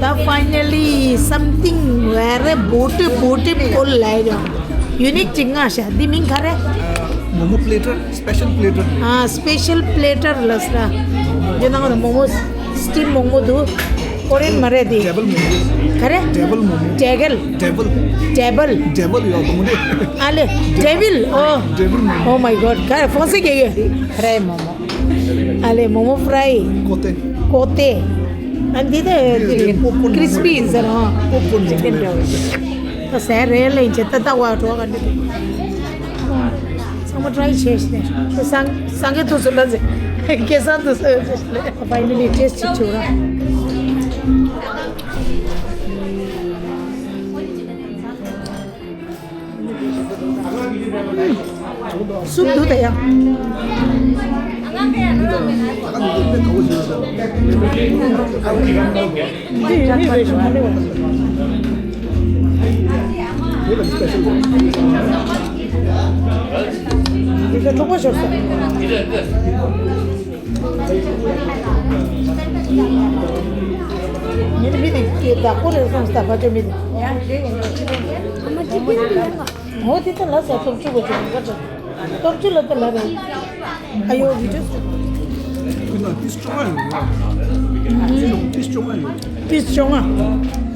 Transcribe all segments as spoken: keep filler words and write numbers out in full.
ད་finally something very beautiful beautiful ལ་ཡོད། ཡུ་ནིག་ཅིག་མངགས་ཤག་འདི་མིང་ག་རེ། མོ་མོ་པི་ལེ་ཊར། སི་པེ་ཤལ་པི་ལེ་ཊར། ཨ། སི་པེ་ཤལ་པི་ལེ་ཊར་ལ་ཟེར། ཡོད་ནང་ལ་མོ་མོ། སི་ཊིམ་མོག་མོག་འདུག་ཀོ་རི་ཡན་མ་རེད་འདི། ཌེ་བལ་མོག་མོག་ག་རེ། ཌེ་བལ་མོག་མོག་ཌེ་གལ། ཌེ་བལ། ཌེ་བལ། ཌེ་བལ་ཡོད་མོག་མོག་ཨ་ལེ། ཌེ་བལ། ཨོ། ཌེ་བལ་མོག་མོག Oh my God. ག་རེ། ཧྥོང་སི་ཀེ་ཡོད། ཧྲའི་མོག་མོག་ཨ་ལེ། མོག་མོག་ཧྥ་རའི། ཀོ་ཏེ། ཀོ་ཏེ། ཨ་འདི་ད་ཀྲི་སི་པི་ཡིན་ཟེར། ཨོ། ཅི་ཀེན་འདྲ་བོ། ད་ཟས་རེད་ལེ་ཡིན་ཆེ་ད་ད་བ་འགྲོ་ག་འདི། ཚང་མ་ཊ་རའི་བྱས་ཤིག་ནས། སང་སང་གེ་ཐུག་སུ་ལ་ཟེ། སྐལ་བཟང་དུ་སོ་ཡོད་ཟེ། ཕ་ཡི་ནི་ཊེ་སི་ཊི་བྱེད་ཆོག་ར། སུབ་འདུག་ད་ཡ། འདི་ཡོད་ནི་རེད་ཞུ་མ་ལེ་བ། འདི་ལ་ཐུག་པ་ཤོར་སོང་། ངས་མི་དེ་བདག་པོ་རེད་བསམ་སྟབས་ཕ་ཆོས་མི་དེ། འོ་དེ་ལྟ་ལ་ཟེར་སྟོབས་བཅུ་བ་ཅིག་མི་དགའ་ཅིག་སྟོབས་བཅུ་ལ་ལྟ་ལ་རེད། ཨ་ཡོ་བི་ཌིའོ་ཟེར། ཡིན་ན་ཏིས་བཅོ་ལྔ་ཡོད་རེད། ཏིས་བཅོ་ལྔ་ཡོད། ཏིས་བཅོ་ལྔ།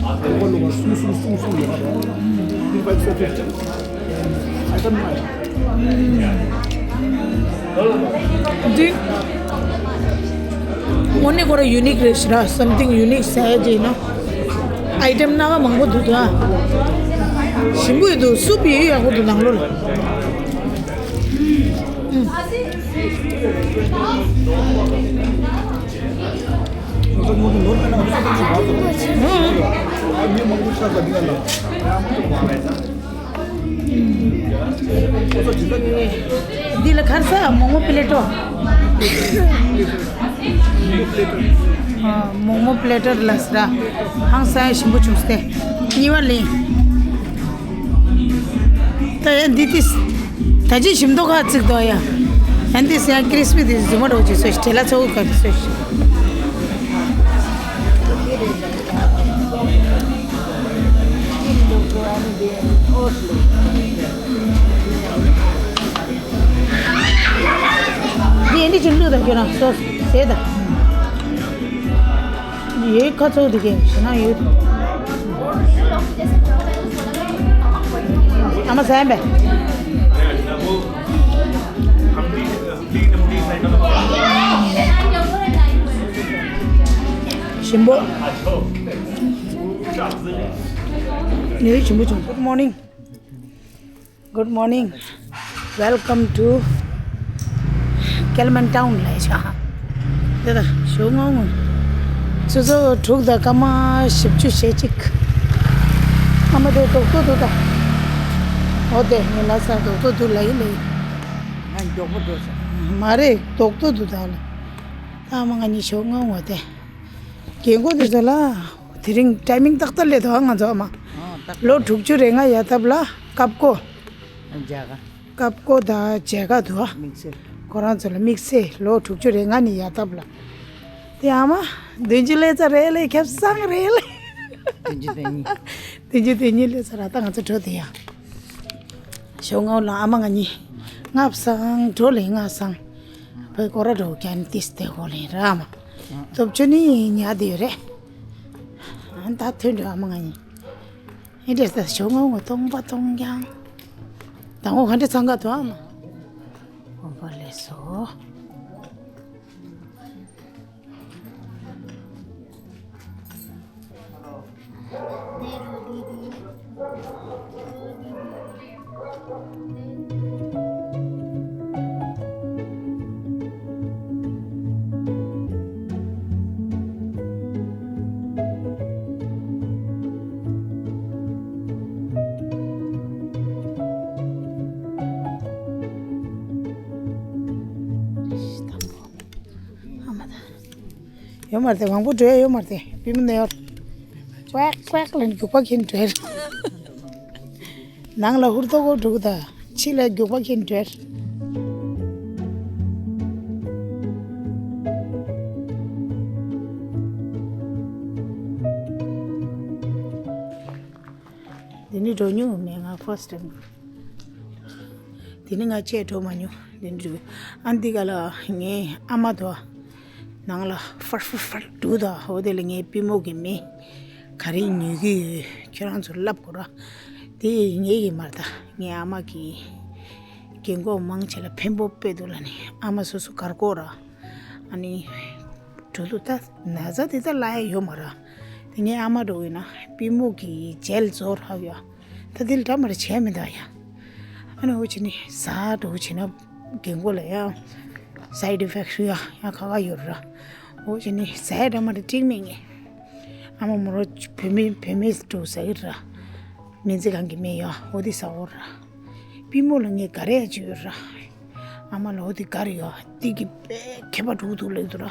ཨ་ཁོ་ལོ་ག་སུང་སུང་སུང་སུང་ཡོད་རེད། ཏིས་བཅོ་ལྔ་ཡོད། ཨ་ཀ་མ་ཡོད། འདི་དངོས་གནས་ཁོ་རང་ཡུ་ནིག་རེད་ཤག་ར། སམ་ཐིང་ཡུ་ནིག་ཟེར་ཡ་ཅིག་ཡིན་ན། ཨའི་ཊེམ་སྣ་ཁ་མང་པོ་འདུག་ད། ཞིམ་པོ་ཡོད་འདུག་སུབ་ཡོད་ཡོད་ཡག་པོ་འདུག་ནང་ལོགས་ལ། ཨུམ། འདི་ལ་ཁར་ས་མོག་མོག་པི་ལེ་ཊོ། ཨ། མོག་མོག་པི་ལེ་ཊོ་ལ་ཟེར། ཧང་སང་ཞིམ་པོ་བྱུང་སྟེ། གཉིས་པ་ལེན། ད་ཡ་འདི་ཏིས། ད་ཅི་ཞིམ་མདོག་ཁ་ཚིག་དོ་ཡ། ཨན་ཏིས་ཡ་ཀྲིས་པི་དེ་རྫུན་མ་འགྲོ་ཅིག་སོ་ཞིག་བྲེལ་ལ་ཚ་བོ་ཁ་སོ་ཞིག་འདི་ཨེ་འདི་ཅིག་བླུགས་དང་ཁྱོད་རང་སོ་ཟས་དང་། ཡོད་ཁ་ཚུགས་འདི་གས་ཞེ་ན་ཡོད། ཨ་མ་ཟས་པས། ཞིམ་པོ། ཡོད་ཞིམ་པོ་བྱུང་། Good morning. Good morning. Welcome to Kalimantan ལ་ཆ། དེ་ལ་ཞོགས་ངོ་ངོ་། ཆུ་ཚོད་དྲུག་དང་སྐར་མ་བཞི་བཅུ་ཞེ་གཅིག་ཨ་མ་དེ་རྡོག་ཐོ་འདུག་ད། འོ་དེ་ངས་ལ་ས་རྡོག་ཐོ་འདུག་ལ་ཡིན་ལ་ཡིན། ང་མགྱོགས་པོ་འགྲོ་ས། མ་རེད་རྡོག་ཐོ་འདུག་ད་ལ། ད་ཨ་མ་ང་གཉིས་ཞོགས་ངོ་ངོ་དེ། རྒན་གོག་དེ་ཚོ་ལ། དེ་རིང་ཊའི་མིང་ཏག་ཏག་སླེབས་འདུག་ང་ཚོ་ཨ་མ། ཨ་ཏག་ཏག་ལོ་དྲུག་ཅུ་རེ་ལྔ་ཡར་འཐབ་ལ་སྐབས་བསྐོ། མཇལ་ཁ། སྐབས་བསྐོ་དང་མཇལ་ཁ་འདུག་དམིགས་བསལ། ཁོ་རང་ཚོ་ལ་དམིགས་བསལ་ལོ་དྲུག་ཅུ་རེ་ལྔ་ནས་ཡར་འཐབ་ལ། དེ་ཨ་མ། བདུན་ཅུ་སླེབས་ཚར་རེད་ལེ་ཁྱབ་སང་རེད་ལེ། བདུན་ཅུ་དོན་གཉིས། བདུན་ཅུ་དོན་གཉིས་སླེབས་ཚར་ར་ད་ང་ཚོ་འགྲོ་དེ་ཡ། ཞོགས་སྔ་ལ་ཨ་མ་ང་གཉིས། སྔ་སང་འགྲོ་ལེ་སྔ་སང་། བོད་སྐོར་ར་འགྲོ་མཁན་ཏིས་དེ་གོ་ལེ་ར་ཨ་མ། སྟོབས་ཆུ་ནི་ཉལ་བསྡད་ཡོད་རེད། ཨ་ད་ཐོན་འགྲོ་ཨ་མ་ང་གཉིས། ཨེ་འདྲས་ད་ཞོགས་སྔ་ངོ་སྟོང་པ་སྟོང་རྐྱང་། དང་པོ་ག་འདྲས་འཚང་ཁ་འདུག་ཨ་མ། འོ་བ་ལེ་སོ། ཡོད་མ་རེད་དེ་མང་པོ་འགྲོ་ཡ་ཡོད་མ་རེད་དེ་པུས་མོ་ནས་ཡོད། ཀུའེག་ཀུའེག་ལབ་ནས་རྒྱུག་པ་ཁྱེར་འགྲོ་ཡ་རེད། ནང་ལ་ཧུར་ཐོག་གོ་འགྲོ་གི་ད་ཕྱི་ལ་རྒྱུག་པ་ཁྱེར་འགྲོ་ཡ་རེད། ནི་འགྲོ་མྱོང་མེད། ང་first time། དེ་ནི་ང་བཅས་འགྲོ་མ་མྱོང་། དེ་འདྲ་ཨ་འདི་ག་ལ་ངའི་ཨ་མ་དོ་ནང་ལ་ཧྥར་ཧྥར་ཧྥར་འདུག་ད། འོ་དེ་ལ་ངའི་པུས་མོ་གི་མེ་ག་རེ་ཉོས་ཀྱི་ཡོད། ཁྱོད་རང་ཚོ་ལབ་དགོས་ར། དེ་ངའི་གི་མ་རེད་ད། ངའི་ཨ་མ་གི་རྒན་གོག་མང་ཆེ་ལ་ཕན་པོ་དཔེ་འདུག་ལབ་ནི། ཨ་མ་སོ་སོ་དགའ་དགོས་ར། ཨ་ནི་འགྲོ་དུས་ད་ན་ཚ་དེ་ད་ལབ་ཡ་ཡོད་མ་ར། དེ་ངའི་ཨ་མ་འདྲ་བོ་ཡིན་ན་པུས་མོ་གི་ཇེལ་བཟོ་རག་ཡོད། ད་དེ་ལ་འདྲ་མ་ར་བྱས་མི་འདུག་ཡ། ཨ་ནི་འོ་བྱས་ནི་ཟ་འདྲ་བོ་བྱས་ན་རྒན་གོག་ལ་ཡ་side effect་ཡ་ཡ་ཁ་ཁ་ཡོད་ར། འོ་བྱས་ནི་ཟ་ཡ་འདྲ་མ་ར་འགྲིག་མེད་ངས། ཨ་མ་མོ་རོ་བོད་མི་བོད་མི་འདྲ་བོ་ཟ་གི་ར། སྨན་རྩིས་ཁང་གི་མི་ཡ་འོ་དེ་ཟ་འོ་ར། པུས་མོ་ལ་ངས་ག་རེ་ཡ་བྱས་ཡོད་ར། ཨ་མ་ལ་འོ་དེ་ག་རེ་ཡོད་དེ་གི་དཔེ་ཁྱད་པར་འགྲོ་གི་འདུག་ལབ་འདུག་ར།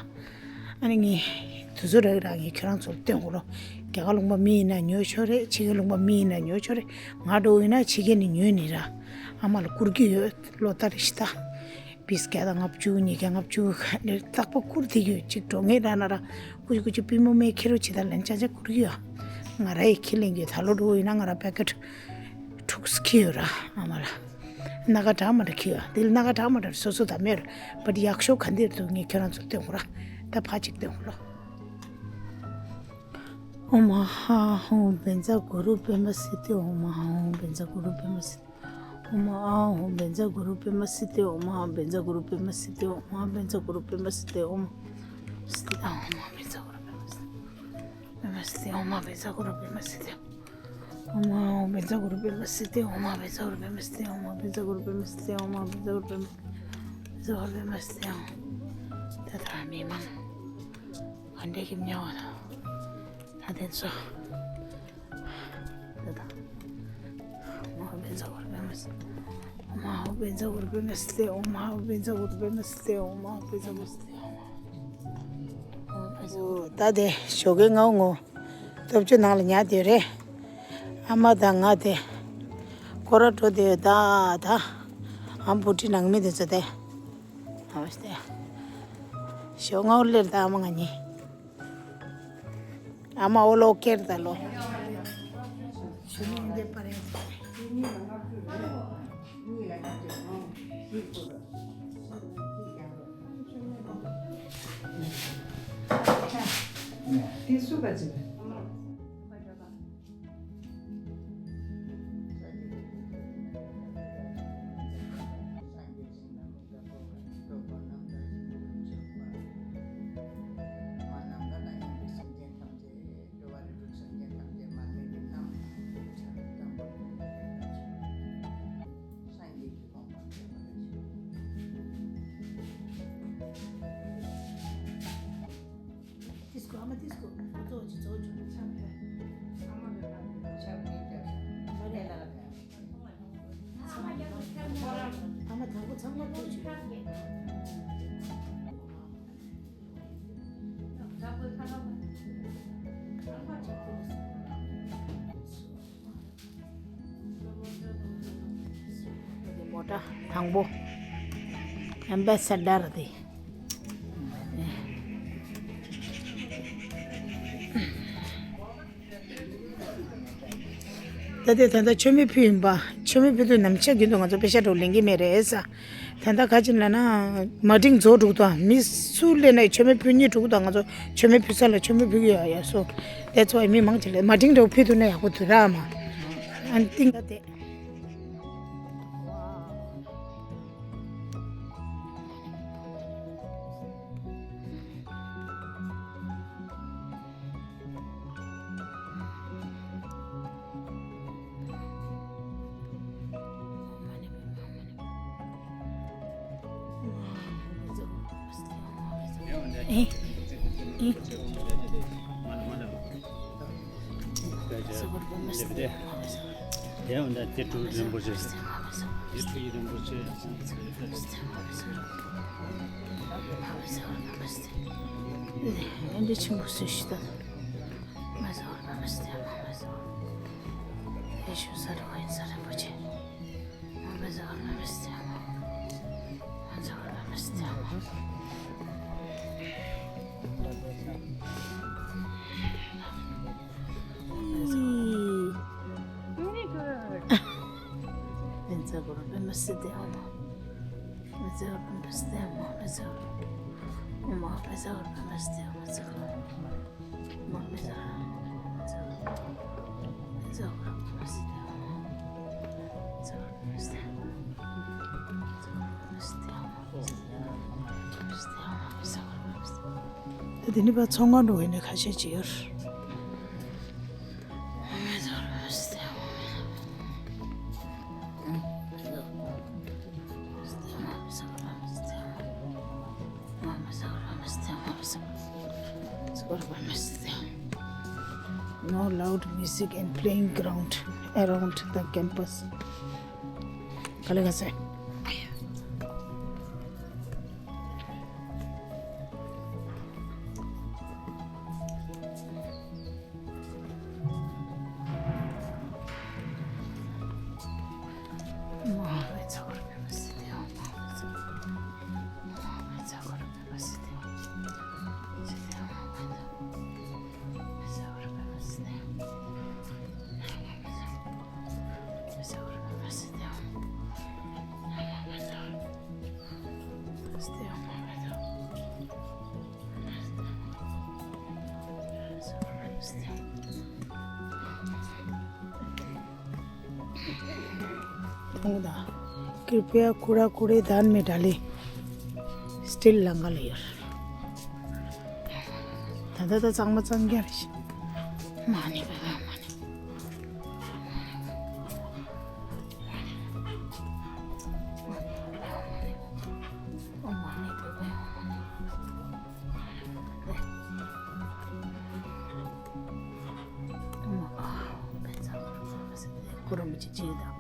ཨ་ནི་ངས་དུས་ཚོད་རག་རག་ངས་ཁྱོད་རང་ཚོར་སྟོན་དགོས་རོ། རྒྱ་གར་ལུང་པ་མི་ཡིན་ན་ཉོ་ཆོག་རེད། ཕྱི་རྒྱལ་ལུང་པ་མི་ཡིན་ན་ཉོ་ཆོག་རེད། ང་འདྲ་བོ་ཡིན་ན་ཕྱི་རྒྱལ་ནས་ཉོས་ནི་ར། ཨ་མ་ལ་བསྐུར་གྱི་ཡོད། ལོ་ལྟར་རེ་བཞིན་ད། པིས་བརྒྱ་དང་ལྔ་བཅུ་ཉིས་བརྒྱ་ལྔ་བཅུ་ནས་རྟག་པར་བསྐུར་བསྡད་ཀྱི་ཡོད། གཅིག་འགྲོ་ངེས་ར་ན་ར་ཀུ་ཅི་ཀུ་ཅི་པུས་མོ་མེ་ཁྱེར་རོགས་བྱེད་ད་ལན་ཅག་ཅག་བསྐུར་གྱི་ཡོད། ང་ར་ཡི་ཁས་ལེན་གྱི་ད་ལོ་འགྲོ་བོ་ཡིན་ན་ང་ར་པེ་ཀེཊ་དྲུག་ཁྱེར་ཡོད་ར་ཨ་མ་ལ། སྣ་ཁ་གྲག་མ་གྲག་ཁྱེར་ཡོད། དེ་ལ་སྣ་ཁ་གྲག་མ་གྲག་སོ་སོ་ད་མེད་ར། བཊ་ཡག་ཤོས་ག་འདིར་འདུག་ངས་ཁྱོད་རང་ཚོར་སྟོན་དགོས་ར། ད་ཕ་གཅིག་སྟོན་དགོས་ར། ཨོཾ་ཨཱཿཧཱུྃ་བཛྲ་གུ་རུ་པདྨ་སིདྡྷི། ཨོཾ་ཨཱཿཧཱུྃ་བཛྲ་གུ་རུ་པདྨ་སིདྡྷི། ཨོཾ་ཨཱཿཧཱུྃ་བཛྲ་གུ་རུ་པདྨ་སིདྡྷི། ཨོཾ་ཨཱཿཧཱུྃ་བཛྲ་གུ་རུ་པདྨ་སིདྡྷི། ཨོཾ་ཨཱཿཧཱུྃ་བཛྲ་གུ་རུ་པདྨ་སིདྡྷི། ཨོཾ་སིདྡྷི་ཨཱཿཧཱུྃ་བཛྲ་གུ་རུ་པདྨ་སིདྡྷི། པདྨ་སིདྡྷི། ཨོཾ་ཨཱཿཧཱུྃ་བཛྲ་གུ་རུ་པདྨ་སིདྡྷི། ཨོཾ་ཨཱཿཧཱུྃ་བཛྲ་གུ་རུ་པདྨ་སིདྡྷི། ཨོཾ་ཨཱཿཧཱུྃ་བཛྲ་གུ་རུ་པདྨ་སིདྡྷི། ཨོཾ་ཨཱཿཧཱུྃ་བཛྲ་གུ་རུ་པདྨ་སིདྡྷི། ཨོཾ་ཨཱཿཧཱུྃ་བཛྲ་གུ་རུ་པདྨ། བཛྲ་གུ་རུ་པདྨ་སིདྡྷི། ཨོཾ། ད་ད་མི་མང་ག་འདྲས་ཀྱི་མྱོང་བ་དང་། ད་དེ་ཚོ། ད་ད། ཨོཾ་ཨཱཿཧཱུྃ་བཛྲ་གུ་རུ་པདྨ་སིདྡྷི། ཨོཾ་ཨཱཿཧཱུྃ་བཛྲ་གུ་རུ་པདྨ་སིདྡྷི། ཨོཾ་ཨཱཿཧཱུྃ་བཛྲ་གུ་རུ་པདྨ་སིདྡྷི། ཨོཾ་ཨཱཿཧཱུྃ་བཛྲ་གུ་རུ་པདྨ་སིདྡྷི། ཨོཾ་ཨཱཿཧཱུྃ་བཛྲ་གུ་རུ། ད་དེ་ཞོགས་ཀའི་ངའོ་ངོ་། སྟོབས་ཆུ་ནང་ལ་ཉལ་བསྡད་རེད། ཨ་མ་དང་ང་དེ། སྐོར་ར་འགྲོ་བསྡད་ཡོད་ད་ད། ཨམ་བུ་ཁྲི་ནང་མི་དེ་ཚོ་དེ། ཨ་མ་དེ། ཞོགས་ངའོ་སླེབས་ད་ཨ་མ་ང་གཉིས། ཨ་མ་ཨོ་ལོ་ཀེར་ད་ལོ། དེ་སུ་ག་ཅི། ཏིས་ཀོ་ཨ་མ་ཏིས་ཀོ་ཨ་ཙོ་ཅི་ཙོ་ཅི་ཆམ་པེ། ཨ་མ་དང་པོ་ཚང་མ་ཐུག་ཅིག་མོ་ཊ་དང་པོ་ཨེམ་བེ་སེ་ཌར་དེ། ད་ལྟའི་ད་ལྟ་མཆོད་མེ་ཕུལ་ཡིན་པ། མཆོད་མེ་ཕུལ་དུས་ནམ་ཕྱེད་རྒྱུན་དུ་ང་ཚོ་པེ་ཤ་འགྲོ་ལེན་གྱི་མེད་རེད་ས། ད་ལྟ་ག་ཅི་ལབ་ན་མ་ཏིང་རྫོགས་འགྲོ་གི་འདུག་མི་སུ་སླེབས་ན་མཆོད་མེ་ཕུལ་སྙིང་བྲོ་གི་འདུག་ང་ཚོ་མཆོད་མེ་ཕུལ་ས་ལ་མཆོད་མེ་ཕུལ་གི་ཡོད་ཡ་སོ། དེ་ཚོ་མི་མང་ཆེ་ལ་མ་ཏིང་འགྲོ་ཕུལ་ཐུབ་ན་ཡག་པོ་འདུག་ར་མ། ཨན་ཏིང་ག་དེ། ད་དེ་ནི་པ་ཚོང་ཁང་འགྲོ་བའི་ནི་ཁ་ཤས་ཅིག་ཡོད། No loud music and playing ground around the campus. ག་ལེ་ག་ཟེ། कृपया कूड़ा कूड़ेदान में डालें। Still लंगर ཡོད། ད་ད་ད་གཙང་མ་གཙང་རྐྱང་རེད་ཤག་མ་ནི་བེ་བེ་མ་ནི། ཁོ་རང་མི་གཅིག་གཅིག་དང་།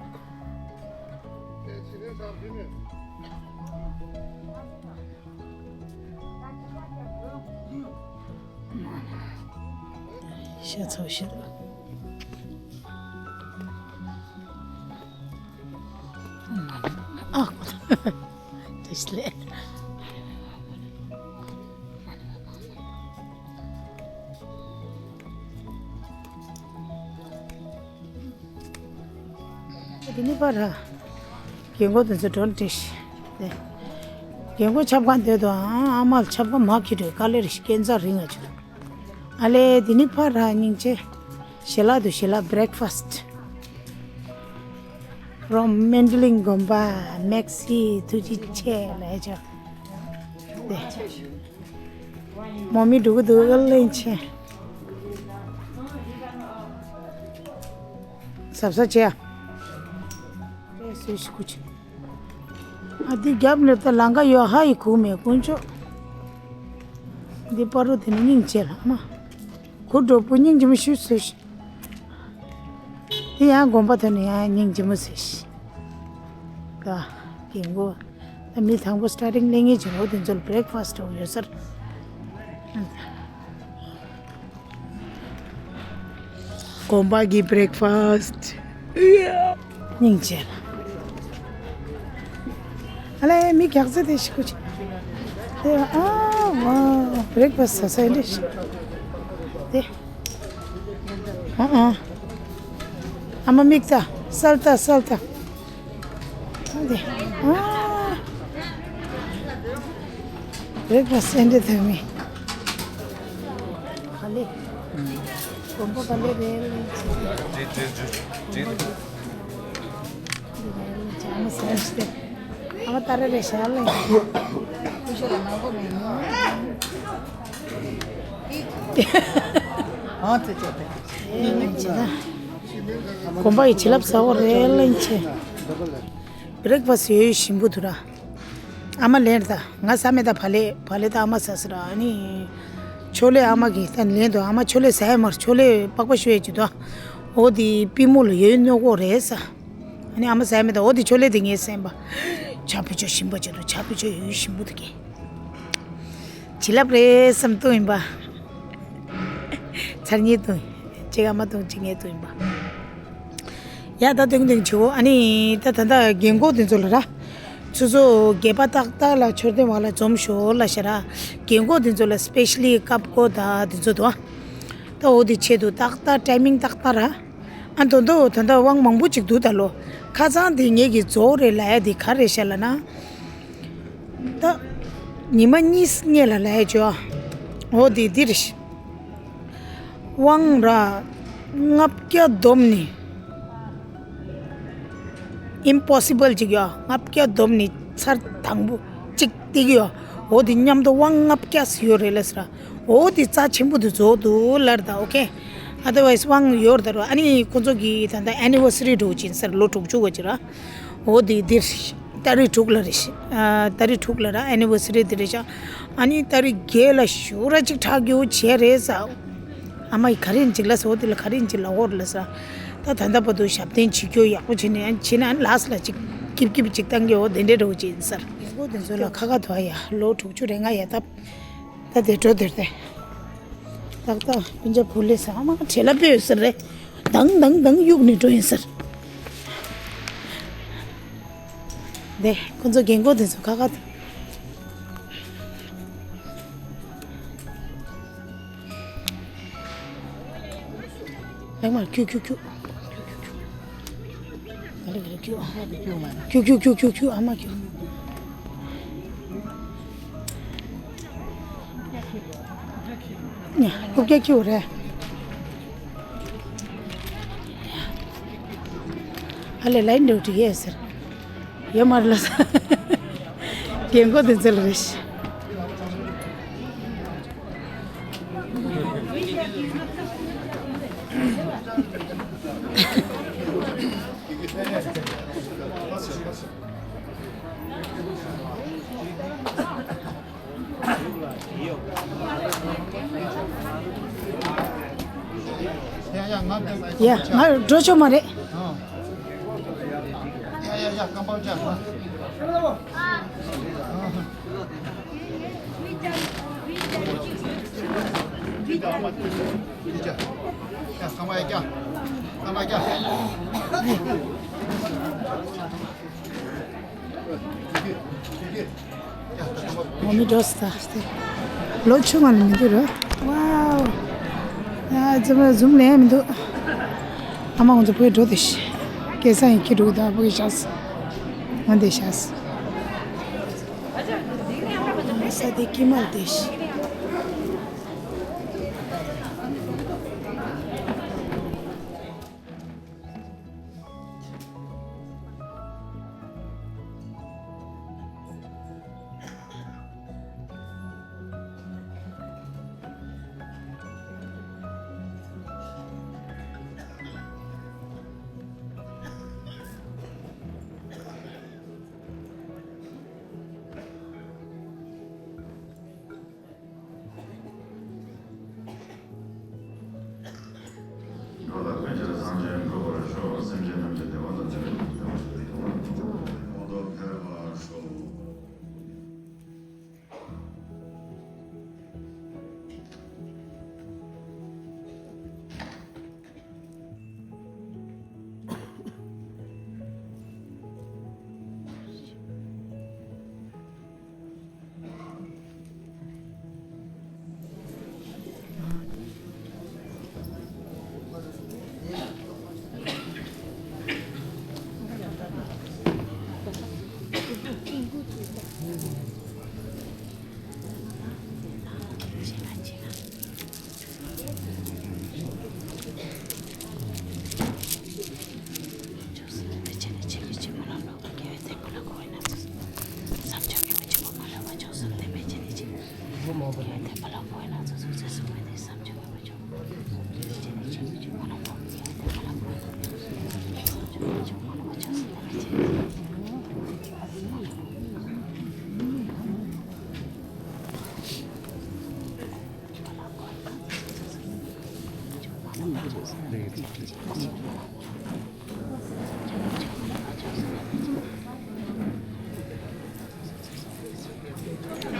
ཤ་ཚ་བོ་ཞིག་འདུག་ཨ། དེ་སླེ། དེ་ནི་པར་ར། རྒན་གོག་དེ་ཚོ་འགྲོ་འདྲི་ཤི། དེ། རྒན་གོག་ཆབ་ཁ་འདོད་དོ་ཨ་ཨ་མ་ལ་ཆབ་ཁ་མ་ཁྱེར་འགྲོ་དཀའ་ལས་རེད་ཤི་སྐས་འཛེག་རིང་ང་ཆུ། ཨ་ལེ་དེ་ནི་པར་ར་སྙིང་རྗེ། ཞལ་ལག་དུ་ཞལ་ལག་breakfast from Mendelin དགོན་པ་མེག་སི་ཐུགས་རྗེ་ཆེ་ལ་ཨེ་ཆོ། དེ། མོ་མི་འགྲོ་གི་འདུག་ག་ལེན་ཆེ། ཟབ་ཟབ་བྱས་ཨ། སོས་ཤི་ཁུ་ཆེ། ཨ་འདི་རྒྱབ་ནས་ད་ལང་ཀ་ཡོད་ཧ་ཡི་ཁུག་མེད་དཀོན་མཆོག་འདི་པ་རུ་དེ་ནི་སྙིང་རྗེ་ལ་མ། ཁུ་འགྲོ་བུ་སྙིང་རྗེ་མོ་ཤུ་སོས་ཤི། དེ་ཡང་དགོན་པ་དེ་ནི་ཡང་སྙིང་རྗེ་མོ་སོས་ཤི། ད་རྒན་གོག་ད་མི་དང་པོ་starting གླེང་ངེས་ཀྱི་ལོ་དེ་ཚོ་ལ་breakfast འོ་ཡོད་སར། དགོན་པ་གི་breakfast སྙིང་རྗེ་ལ། ཨ་ལེ་མི་གག་ཚེ་དེ་ཤི་ཁུ་ཆེ། དེ་ཨ་བ་breakfast ཟ་ས་ཡིན་དེ་ཤི། དེ། ཨ་ཨ། ཨ་མ་མིག་ལྟ་སལ་ལྟ་སལ་ལྟ། འདི། ཨ། རེད་པ་སེ་འདྲ་དེ་མི། ག་ལེ། དགོན་པ་ག་ལེ་རེད་ལེ། འདི་རེད་ལེ་ཅ་མ་སེ་ཤི་དེ། ཨ་མ་ཏ་རེ་རེ་ཤ་ལེ། ཨ་ཙི་ཙི་དེ། ཨེ་ཅི་ད། དགོན་པ་ཡི་བྱིན་རླབས་ཟ་བོ་རེད་ལེ་ཅི། བྷི་རེག་ཕ་སི་ཡོད་ཞིམ་པོ་འདུག་ར། ཨ་མ་ལེན་རེད་ད། ང་ཟ་མེད་ད་བ་ལེ་བ་ལེ་ད་ཨ་མ་ཟ་ཟེར་ར་ཨ་ནི། ཆོ་ལེ་ཨ་མ་གི་ད་ལེན་དོ་ཨ་མ་ཆོ་ལེ་ཟ་ཡ་མར་ཆོ་ལེ་པགས་པ་ཞུ་ཡ་ཅི་དོ། འོ་དི་པི་མོ་ལ་ཡོད་ནོ་གོ་རེད་ས། ཨ་ནི་ཨ་མ་ཟ་ཡ་མེད་ད་འོ་དི་ཆོ་ལེ་དི་ངས་སེམས་པ། ཆ་ཕུ་ཆོ་ཞིམ་པ་ཅི་དོ་ཆ་ཕུ་ཆོ་ཡོད་ཞིམ་པོ་དི་གི། བྱིན་རླབས་རེད་བསམ་བཏང་ཡིན་པ། ཚར་གཉིས་བཏང་། གཅིག་ཨ་མ་བཏང་གཅིག་ངས་བཏང་ཡིན་པ། ཡ་ད་དེང་དེང་བྱེད་འོ་ཨ་ནི་ད་ད་ད་རྒན་གོག་དེ་ཚོ་ལ་ར། ཆུ་ཚོད་བརྒྱད་པ་ཏག་ཏག་ལ་མཆོད་རྟེན་བར་ལ་འཛོམས་ཤོག་ལ་ཤ་ར། རྒན་གོག་དེ་ཚོ་ལ་specially ཀབ་ཀོ་ད་དེ་ཚོ་དོ། ད་འོ་དེ་ཆེད་དུ་ཏག་ཏག་timing ཏག་ཏག་ར། ཨ་མདོ་མདོ་ད་ལྟ་དབང་མང་པོ་ཅིག་འདུག་ད་ལོ། ཁ་སང་དེ་ངེད་ཀྱི་རྫོགས་རེད་ལབ་ཡ་དེ་ག་རེ་བཤད་ལབ་ན། ད་ཉི་མ་གཉིས་སྔས་ལ་ལབ་ཡ་བྱོས། འོ་དེ་འདི་རེད། དབང་ར་ལྔ་བརྒྱ་བསྡོམས་ནི་ཨིམ་པོ་སི་བལ་ཅིག་ཡོད། ལྔ་བརྒྱ་བསྡོམས་ནི་ཚར་དང་པོ་གཅིག་ཏིག་ཡོད། འོ་དེ་མཉམ་དུ་དབང་ལྔ་བརྒྱ་ཡོད་རེད་ལབ་ཟེར། འོ་དེ་རྩ་ཆེན་པོ་དེ་རྫོགས་འདུག་ལབ་རེད་ད། ཨོ་ཁེ། ཨ་དར་ཝའི་སི་དབང་ཡོད་རེད་ད་རོ། ཨ་ནི་ཁོ་ཚོ་གི་ད་ལྟ་ཨེ་ནི་ཝར་སི་རི་འགྲོ་གི་ཡིན་ཟེར། ལོ་དྲུག་ཅུ་གོ་ཅི་ར། འོ་དེ་འདིར་ཏ་རིག་དྲུག་ལ་རེད་ཤག་ཨ་ཏ་རིག་དྲུག་ལ་ར་ཨེ་ནི་ཝར་སི་རི་དེ་རེད་ཤག་ཨ་ནི་ཏ་རིག་བརྒྱད་ལ་ཞུ་ར་ཅིག་ཁྲག་རྒྱུ་བྱས་རེད་ཟེར། ཨ་མ་ཡིས་ག་རེ་ཡིན་ཅིག་ལབ་ཟེར། འོ་དེ་ལ་ག་རེ་ཡིན་ཅིག་ལབ་འོར་ལ་ཟེར། ད་ད་ལྟ་བར་དུ་ཞབས་བརྟན་བྱེད་རྒྱུ་ཡག་པོ་བྱས་ནས་ཨ་བྱས་ན་ཨ་ལགས་ལ་ཅིག་ཀིབ་ཀིབ་ཅིག་བཏང་གི། འོ་དེ་འདྲའི་འགྲོ་གི་ཡིན་ཟེར། རྒན་གོག་དེ་ཚོ་ལ་ཁ་ཁ་ཐོག་ཡ་ལོ་དྲུག་ཅུ་རེ་ལྔ་ཡ་ད། ད་དེ་འགྲོ་དེར་དེ། ཏག་ཏག་སྤུན་ཀྱག་བུ་ལས་ཟེར། ཨ་མ་བྲེལ་ལ་དཔེ་ཡོད་ཟེར་རེད། དང་དང་དང་གཡུག་ནས་འགྲོ་ཡིན་ཟེར། དེ་ཁོ་ཚོ་རྒན་གོག་དེ་ཚོ་ཁ་ཁ་ཐོག་ལེགས་མར་ཁྱུག་ཁྱུག་ཁྱུག་ཁྱུག་ཁྱུག་ཁྱུག་ཨ་མ་ཁྱུག་ཉ་རྐུབ་བཀྱག་ཁྱུག་རེད། ཨ་ལས་ལའི་འགྲོ་འགྲིག་ཡས་ཟེར། ཡོད་མ་རེད་ལ་ས། རྒན་གོག་དེ་ཚོ་ལ་རེད་ཤག་ཡ་ང་འགྲོ་ཆོག་མ་རེད། ཡ་ཡ་ཡ་ཀམ་པའོ་ཅག་ངོ་མི་འགྲོ་ས་ལོ་ཆུང་བ་ལ་མི་འདུག་ར། ཝའོ། ཡ་ཙི་མ་ཛུམ་ལེན་མི་འདུག་ཨ་མ་ང་ཚོ་བོད་འགྲོ་དེ་ཤི། སྐལ་བཟང་ཡིན་ཁྱི་འགྲོ་གི་འདུག་ཨ་ཕ་གི་ཤ་སི། ང་འདི་ཤ་སི། ས་དེ་ཀི་མལ་དེ་ཤི། འགྲོ་ལ་ཕན་ཕྱིར་སངས་རྒྱས་འགྲུབ་པར་ཤོག་སེམས་ཅན་རྣམས་ཀྱི་བདེ་བ་དང་ལྡན་པའི་གོ་ཐོས་ཕེབས་པར་ཤོག་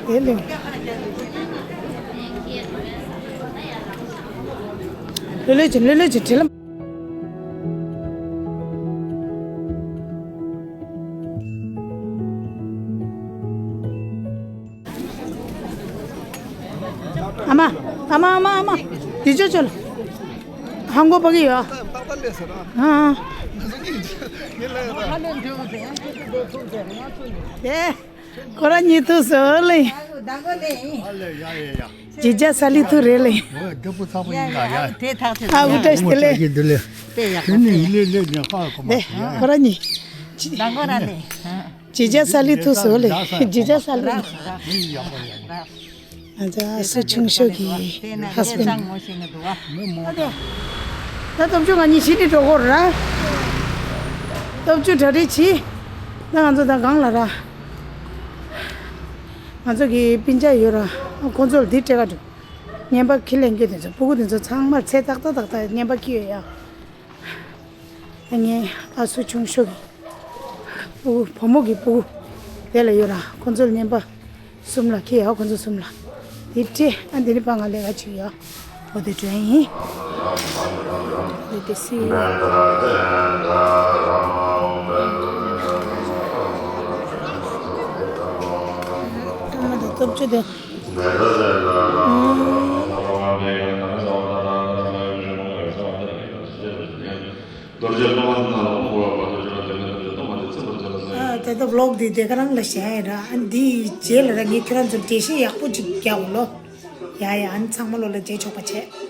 དེ་ལས། ལོས་ལོས་ཀྱི་ལོས་ལོས་ཀྱི་དྲི་ལམ། ཨ་མ། ཨ་མ་ཨ་མ་ཨ་མ། དེ་ཅོ་ཅོ་ལ། ཧང་གོ་པ་གི་ཡོད། ཨ། དེ། ཁོ་རང་གཉིས་ཐུག་སོང་ལེ། ཇི་ཇ་ས་ལི་ཐུག་རེད་ལེ། ཨ་འུ་ཏྲ་ཤི་ལེ། དེ་ཁོ་རང་གཉིས། ཇི་ཇ་ས་ལི་ཐུག་སོང་ལེ། ཇི་ཇ་ས་ལི། ང་ཚོ་ཨ་སུ་ཆུང་ཤོས་ཀྱི་ཧ་སི་བྷེན་ཌི། ད་སྟོབས་ཆུ་ང་གཉིས་ཕྱི་ནས་འགྲོ་དགོས་ར། སྟོབས་ཆུ་གྲ་སྒྲིག་བྱེད། ད་ང་ཚོ་ད་གང་ལ་ར། ང་ཚོ་གི་སྤུན་ཀྱག་ཡོད་ར། ཁོང་ཚོ་ལ་འདི་སྤྲད་ག་འགྲོ། བརྙན་པར་ཁྱི་ལེན་རྒྱུ་དེ་ཚོ་སྤུ་གུ་དེ་ཚོ་ཚང་མར་ཚེ་ཏག་ཏག་ཏག་ཏག་བརྙན་པར་ཁྱི་ཡོད་ཡ། ངའི་ཨ་སུ་ཆུང་ཤོས་ཀྱི་སྤུ་གུ་བུ་མོ་གི་སྤུ་གུ་དེ་ལ་ཡོད་ར། ཁོང་ཚོ་ལ་བརྙན་པར་གསུམ་ལ་ཁྱི་ཡ། ཁོང་ཚོ་གསུམ་ལ་དེ་སྤྲད། ཨ་འདི་ནི་པ་ང་ལས་ཀ་ཅིག་ཡ། འོ་དེ་དྲན་ཡིན། འོ་དེ་སི། ཐོག་མ་དང་སྟོབས་ཆུ་དེ། ཨ་ད་ལྟ་བློག་འདི་དེ་ག་རང་ལ་བྱས་ཡ་ར། ཨ་འདི་རྗེས་ལ་ར་ངས་ཁྱོད་རང་ཚོར་འགྲེལ་བཤད་ཡག་པོ་ཅིག་རྒྱག་འོ་ལོ། ཡ་ཡ། ཨ་ནི་ཚང་མ་ལོ་ལ་མཇལ་ཆོག་པ་བྱས།